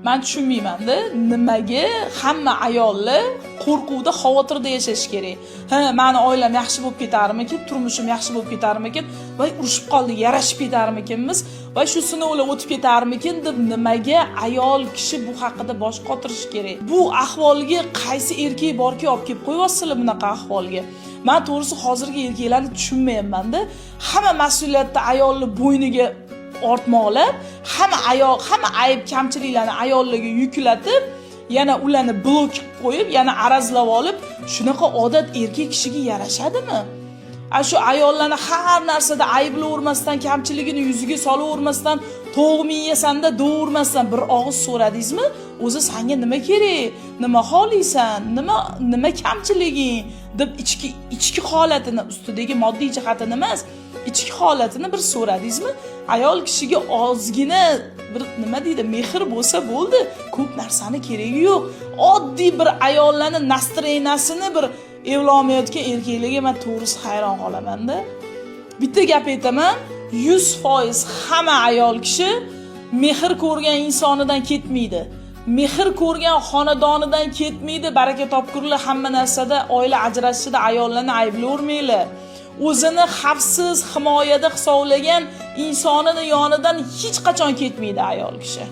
Man tushunmaymanda, nimaga hamma ayollar qo'rquvda, xavotirda yashashi kerak? Ha, mani oilam yaxshi bo'lib ketarmikin, turmushim yaxshi bo'lib ketarmikin, voy, urushib qoldik, yarashib ketarmikinmiz, voy, shu sinovlar o'tib ketarmikin deb nimaga ayol kishi bu haqida bosh qotirishi kerak? Bu ahvolga qaysi erkak borki, olib kelib qo'yyapsizlar bunaqa ahvolga? Man to'g'risi hozirgi erkaklarni tushunmayapmanda. Hamma mas'uliyatni ayolni bo'yniga ortmoqlab, hamma ayol, hamma ayb kamchiliklarni ayollarga yuklatib, yana ularni blok qilib qo'yib, yana arazlab olib, shunaqa odat erkak kishiga yarashadimi? A shu ayollarni har narsada ayblayvermasdan, kamchiligini yuziga solavermasdan, to'g'mi yeyasanda deyavermasdan bir og'iz so'radingizmi, o'zi sanga nima kerak, nima xohlaysan, nima nima kamchiliging deb ichki holatini, ustidagi moddiy jihatini emas, ichki holatini bir so'radingizmi? Ayol kishiga ozgina bir, nima deydi, mehr bo'lsa bo'ldi, ko'p narsani keragi yo'q. Oddiy bir ayollarni настроения sini bir evlolmayotgan erkaklarga man to'g'risi hayron qolamanda. Bitta gap aytaman, 100% hamma ayol kishi mehr ko'rgan insonidan ketmaydi, mehr ko'rgan xonadonidan ketmaydi. Baraka topkurlar, hamma narsada, oila ajrashishida ayollarni ayblayvermanglar. O'zini xavfsiz, himoyada hisoblagan insonini yonidan hech qachon ketmaydi ayol kishi.